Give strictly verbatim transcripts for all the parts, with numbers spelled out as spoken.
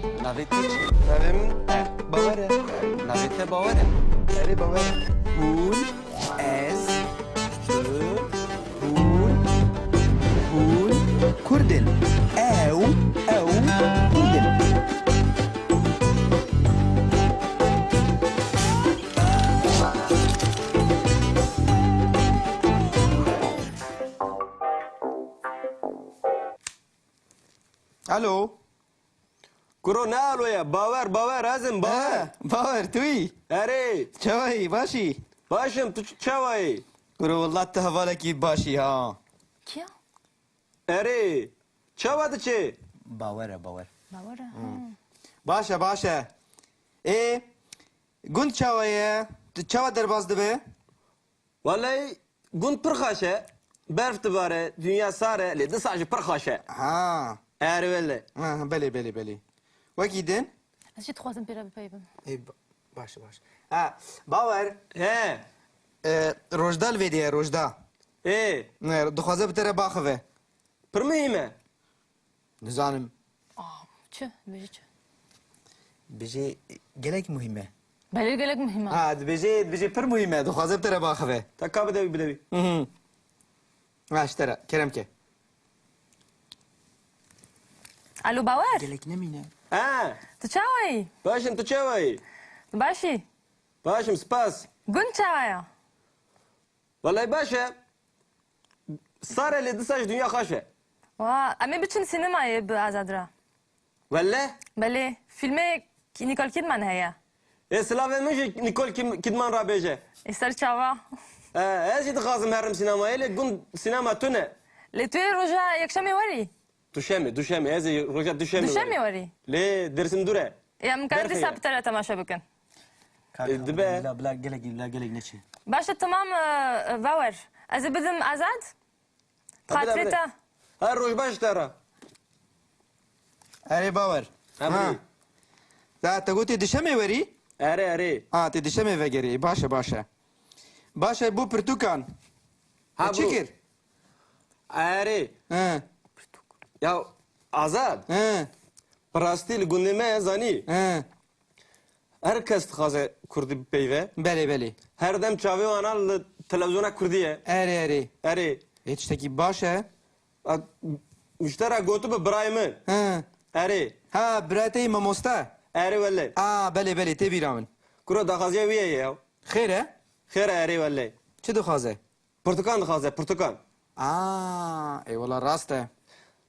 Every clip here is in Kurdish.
Navê te çi? Navê min Bawer e. Navê te Bawer e? Erê, Bawer e. Hûn, ez, tu, hûn, hûn Kurd in. Ew, ew Kurd in. Alo. Kuro, ne alo ye? Bawer, Bawer, ez im, Bawer. He, Bawer, tu yî? Erê. Çawa yî, baş î? Baş im, tu ç-, çawa yî? Kuro, wela tu hevalekî baş î ha. Kî ya? Erê. Çawa diçe? Bawer e, Bawer. Bawer e, ha. Baş e, baş e. Ê, gund çawa ye? Tu çawa derbas dibe? Welay, gund pir xweş e. Berf dibare, dinya sar e, lê dîsa jî pir xweş e. Ha. Erê wele. Ha, belê, belê, belê. Wekî din? Ez jî dixwazim pê re bipeyivim. Ê, ba-, baş e, baş e. Ha, Bawer. He. E, Rojda li vê de ye, Rojda. Ê. Ne, dixwaze bi te re baxive. Pir muhîm e. Nizanim. Ah, çi? Dibêje çi? Dibêje gelek muhîm e. Belê gelek muhîm e. Ha, dibêje, dibêje pir muhîm e. Dixwaze bi te re baxive. Ta ka bide wî, bide wî. Hı hı. Ha, ji te re. Kerem ke. Alo, Bawer? Gelek nemîne. Ha. Tu çawa yî? Baş im, tu çawa yî? Tu baş î? Baş im, spas. Gund çawa ya? Welay baş e. Sar e lê dîsa jî dinya xweş e. Wa, em ê biçin sînemayê bi Azad re. Wele? Belê, fîlmê Nicole Kidman heye. Ê, silavê min jî Nicole Kim-, Kidman re bêje. Ê, ser çava. E, ez jî dixwazim herim sînemayê, lê gund sînema tune. Lê tu yê roja yekşemê werî? Duşemê, duşemê. Ez ê roja duşemê Duşemê werî. Lê Dêrsim dûr e. Ya, em karin dîsa bi te re temaşe bikin. E, dibe. Bila, bila gelek, bila gelek neçe. Baş e, tamam, e, e, Bawer. Ez ê bidim Azad. Xatirê te. Her roj baş te re. Erê Bawer. Emrî. Ha. Da te gotê dişemê werî? Erê, erê. Ha, tê dişemê vegerî. Baş e, baş e. Baş e, bo pirtûkan. Ha, e, çi kir? Erê. He. Ya Azad. He. Bi rastî li gundê me zanî. He. Her kes dixwaze kurdî bipeyve. Belê, belê. Her dem çavê wana li televîzyona kurdî ye. Erê, erê. Erê. Ê, tiştekî baş e. A, ji te re gotibe birayê min. He. Erê. Ha, birayê te yî mamoste? Erê wele. A, belê, belê, tê bîra min. Kuro, daxwaziya wî ye ya. Xêr e? Xêr e, erê wele. Çi dixwaze? Pirtûkan dixwaze, pirtûkan. A, ê wela rast e.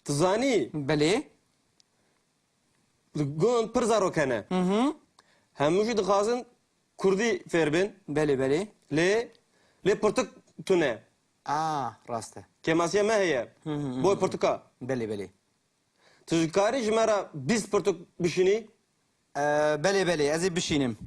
Tu zanî? Belê. Li gund pir zarok hene. Hı hı. Hemû jî dixwazin kurdî fêr bin. Belê, belê. Lê, lê pirtûk tune. A, rast e. Kêmasiya me heye. Hı hı hı. Boy pirtûka. Belê, belê. Tu dikarî ji me re bîst pirtûk bişînî? E, belê, belê, ez ê bişînim.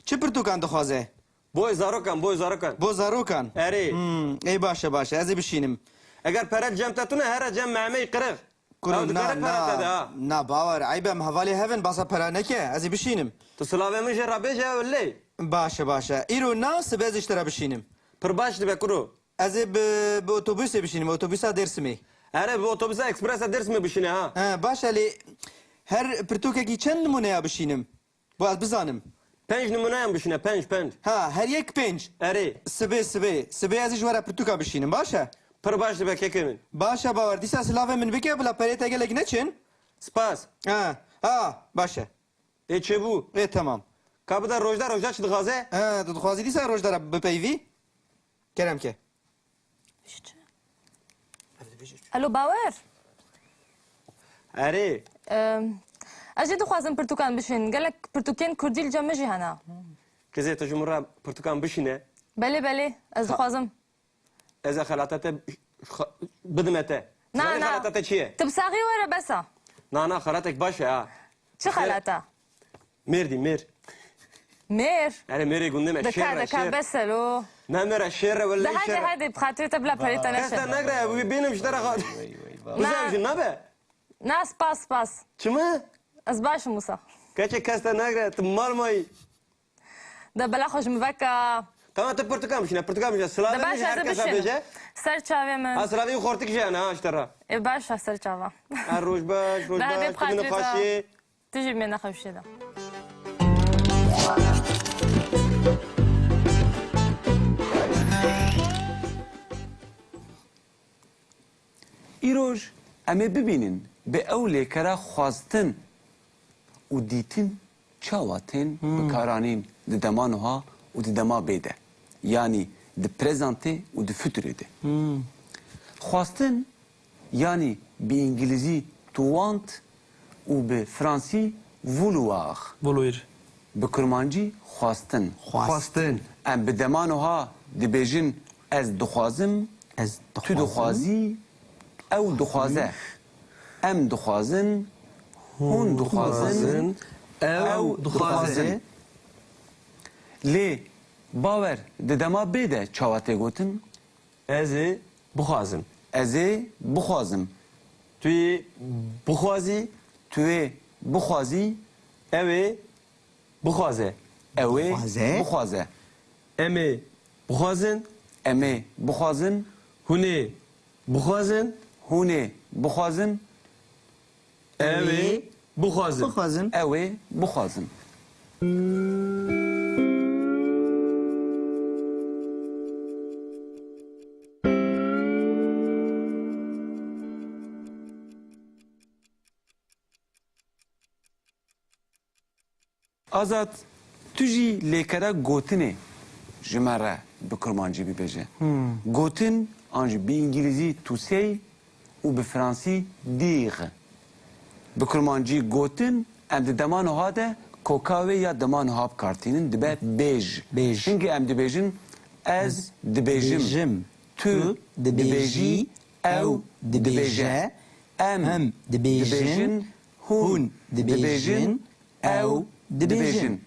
Çi pirtûkan dixwaze? Boy zarokan, boy zarokan. Bo zarokan? Erê. Hmm, ê baş e, baş e, ez ê bişînim. Eger pere cem te tune, here cem Mehmeyî Qirix. Kuro, ew dikare na, pere te de, na, ha. Na, Bawer, eyb e, em hevalê hev in, basa pere neke, ez ê bişînim. Tu silavê min jê re bêje, ew lê. Baş e, baş e. Îro na, sibe ez ê ji te re bişînim. Pir baş dibe, kuro. Ez ê bi, bi otobusê bişînim, otobusa Dêrsimê. Erê, bi otobusa ekspresa Dêrsimê bişîne, ha. He, baş e, lê her pirtûkekî çend nimûneya bişînim? Bo ez bizanim. Penc nimûneyan bişîne, penc, penc. Ha, her yek penc. Erê. Sibê, sibê. Sibê ez ê ji we re pirtûka bişînim, baş e? Pir baş dibe kekê min. Baş e, Bawer. Dîsa silavê min bike, bila perê te gelek neçin. Spas. Ha, ha, baş e. Ê çêbû. Ê, temam. Ka bide Rojda, Rojda çi dixwaze? He, tu dixwazî dîsa Rojda re bipeyvî? Kerem ke. Alo, Bawer? Erê. Em, ez jî dixwazim pirtûkan bişîn. Gelek pirtûkên kurdî li cem min jî hene. Qîzê, tu ji min re pirtûkan bişîne. Belê, belê, ez dixwazim. Ez ê xelata te xa-, bidime te. Na, na. Zanî xelata te çi ye? Tu bi saxî were bes e. Na, na, xelatek baş e ha. Çi xelata? Mêr dî, mêr. Mêr? Erê, mêrê gundê me, şêr e, şêr. Dika, dika, bes e lo. Ne mêr e, şêr e, wele şêr e. Hadi, hadi, bi xatirê te bila perê te neşe. Kes te negre, wî bînim ji te re xat. Vay, vay, vay, vay. Bize jî nabe. Na, spas, spas. Çima? Ez baş im wisa. Keçê kes te negre, tu mal mayî. De bela xwe ji min veke. Tamam, tu pirtûkan bişîne, pirtûkan bişîne. Silavê min ji her kesa bêje. Ser çavê min. Ha, silavê xortik jî hene, ha, ji te re. Ê, baş e, ser çava. Ha, roj baş, roj baş, tu min xweşî. Tu jî bimê nexweşiyê de. Îroj em ê bibînin bi ew lêkera xwestin û dîtin çawa tên bikaranîn di dema nuha û di dema bê de. Yanî di prezentê û di futurê de. Xwestin, yanî bi îngilîzî to want û bi fransî vouloir. Vouloir. Bi kurmancî xwestin. Xwestin. Em bi dema nuha dibêjin ez dixwazim, Ez tu dixwazim. Dixwazî, ew dixwaze. Em dixwazin, hûn dixwazin, Dixwazin. Ew ew dixwaze. Dixwazin. Lê bawer di dema bê de çawa tê gotin? Ez ê bixwazim. Ez ê bixwazim. Tu yê bixwazî. Tu yê bixwazî. Ew ê bixwaze. Ew ê Bixwaze. Bixwaze. Em ê bixwazin. Em ê bixwazin. Hûn ê bixwazin. Hûn ê bixwazin. Ew ê bixwazin. Bixwazin. Ew ê bixwazin. Azad, tu jî lêkera gotinê ji me re bi kurmancî bibêje. Gotin, an jî bi îngilîzî to say û bi fransî dire. Bi kurmancî gotin, em di dema niha de koka wê ya dema niha bi kar tînin, dibe bêj. Bêj. Çimkî em dibêjin, ez dibêjim. Dibêjim. Tu Tu dibêjî, dibêjî, ew ew dibêje, dibêje, em em dibêjin, dibêjin, hûn hûn dibêjin, dibêjin, ew ew dibêjin. Dibêjin.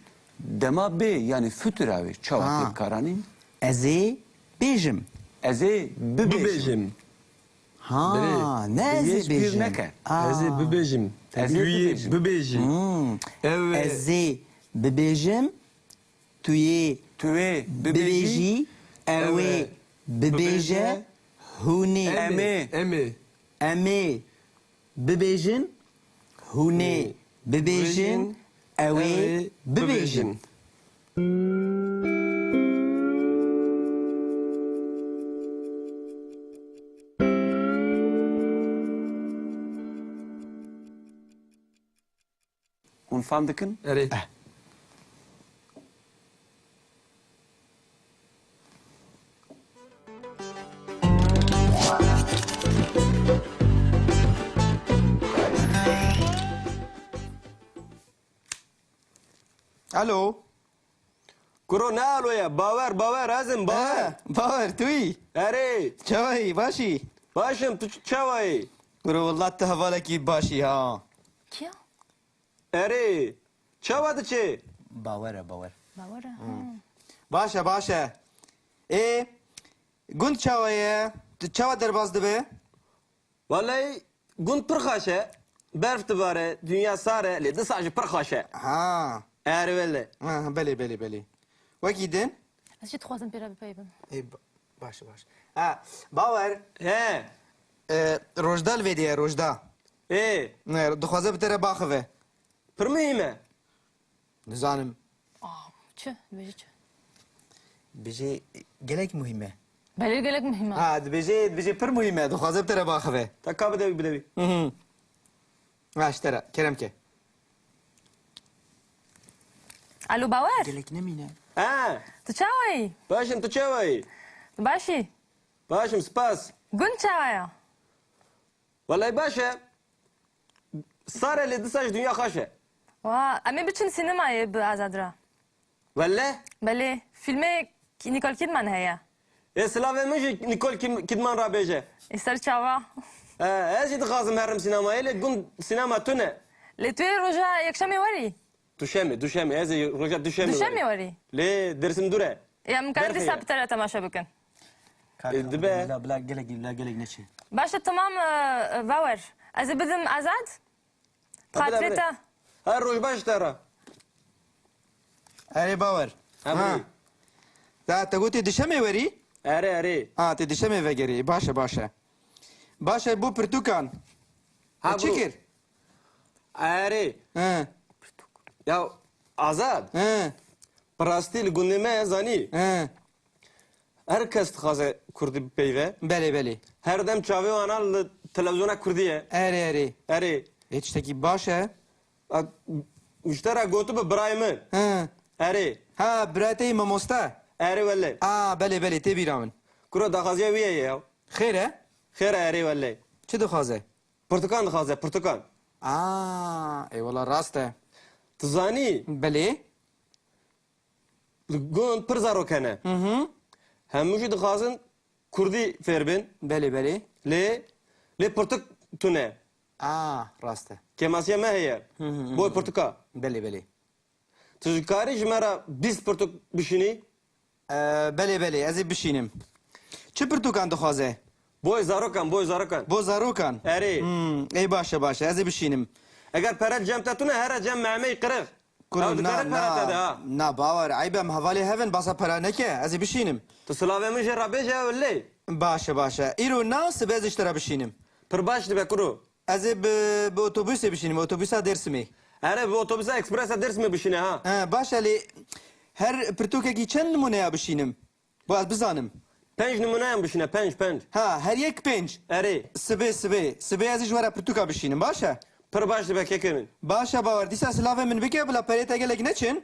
Dema bê, yanî futura wê çawa Ha. tê bikaranîn? Ez ê bêjim. Ez ê bibêjim. Bibêjim. Ha, Belê. ne ez ê Yê ji bîr bêjim. neke. Aa. Ez ê bibêjim. Ez ê Tu yê bibêjim. bibêjî. Hmm. Ew ê Ez ê bibêjim. Tu yê Tu yê bibêjî, bibêjî, ew ê ew ê bibêje, bibêje, hûn ê. Em ê. Em ê. Em ê bibêjin, hûn ê Hûn ê bibêjin, bibêjin, ew ê ew ê bibêjin. bibêjin. Hûn fam dikin? Erê. Eh. Alo. Kuro, ne alo ye? Bawer, Bawer, ez im, Bawer. Ha, Bawer, tu yî? Erê. Çawa yî? Baş î? Baş im, tu ç-, çawa yî? Kuro, wela tu hevalekî baş î ha. Kî ya? Erê, çawa diçe? Bawer e, Bawer. Bawer e, ha. Baş e, baş e. Ê, gund çawa ye? Tu çawa derbas dibe? Welay, gund pir xweş e. Berf dibare, dinya sar e, lê disa jî pir xweş e. Ha. Erê wele. Ha, belê, belê, belê. Wekî din? Ez jî dixwazim pê re bipeyivim. Ê, ba-, baş e, baş e. Ha, Bawer. He. E, Rojda li vê de ye, Rojda. Ê. Ne, dixwaze bi te re baxive. Pir muhîm e. Nizanim. Aa, çi? Dibêje çi? Dibêje gelek muhîm e. Belê gelek muhîm e. Ha, dibêje, dibêje pir muhîm e. Dixwaze bi te re baxive. Ta ka bide wî, bide wî. Hı hı. Ha, ji te re. Kerem ke. Alo, Bawer? Gelek nemîne. Ha. Tu çawa yî? Baş im, tu çawa yî? Baş î? Baş im, spas. Gund çawa ye? Welay baş e. Sar e lê disa ji dinya xweş e. Wa, em ê biçin sînemayê bi Azad re. Wele? Belê. Fîlmê Ki-, Nicole Kidman heye. Ê silavê min jî Nicole Kim-, Kidman re bêje. Ê ser çava. E, ez jî dixwazim herim sînemayê lê gund sînema tune. Lê tu yê roja yekşemê werî? Duşemê, duşemê. Ez ê roja duşemê Duşemê werî. werî? Lê Dêrsim dûr e. Ya, em karin Berfê dîsa ye. bi te re temaşe bikin. Kaka, E, dibe. Bila, bila gelek, bila gelek neçe. Baş e, tamam, e, e, Bawer. Ez ê bidim Azad. Ha, bide, Xatirê bide. te. Her roj baş te re. Erê Bawer. Ha, Ha. bide. Da te gotê dişemê werî? Erê, erê. Ha, tê dişemê vegerî. Baş e, baş e. Baş e, bû pirtûkan. Ha, Te çi bû. kir? Erê. He. Ya Azad, He, bi rastî li gundê me ye, zanî. He. Her kes dixwaze kurdî bipeyve. Belê, belê. Her dem çavê wana li televîzyona kurdî ye. Erê, erê. Erê. Ê, tiştekî baş e. A, ji te re gotibe birayê min. He. Erê. Ha, birayê te yî mamoste? Erê wele. A, belê, belê, tê bîra min. Kuro daxwaziya wî ye ya. Xêr e? Xêr e, erê wele. Çi dixwaze? Pirtûkan dixwaze, pirtûkan. A, ê wela rast e. Tu zanî? Belê. Li gund pir zarok hene. Hı hı. Hemû jî dixwazin kurdî fêr bin. Belê, belê. Lê, lê pirtûk tune. A, rast e. Kêmasiya me heye. Hı hı hı. Boy pirtûka. Belê, belê. Tu ji karî ji me re bîst pirtûk bişînî? E, belê, belê, ez ê bişînim. Çi pirtûkan dixwaze? Boy zarokan, boy zarokan. Bo zarokan? Erê. Hmm, ê baş e, baş e, ez ê bişînim. Eger pere cem te tune, here cem Mehmeyî Qirix. Kuro, ew dikare na, pere te de, ha. Na, bawer, eyb e, em hevalê hev in, basa pera neke, ez ê bişînim. Tu silavê min jê re bêje, ew lê. Baş e, baş e. Îro na, sibe ez ê ji te re bişînim. Pir baş dibe, kuro. Ez ê bi, bi otobusê bişînim, otobûsa Dêrsimê. Erê, bi otobûsa ekspresa Dêrsimê bişîne, ha. He, baş e, lê her pirtûkekî çend nimûneya bişînim? Bo ez bizanim. Penc nimûneyan bişîne, penc, penc. Ha, her yek penc. Erê. Sibê, sibê. Sibê ez ê ji we re pirtûka bişînim, baş e? Pir baş dibe kekê min. Baş e, bawer. Dîsa silavê min bike, bila perê te gelek neçin.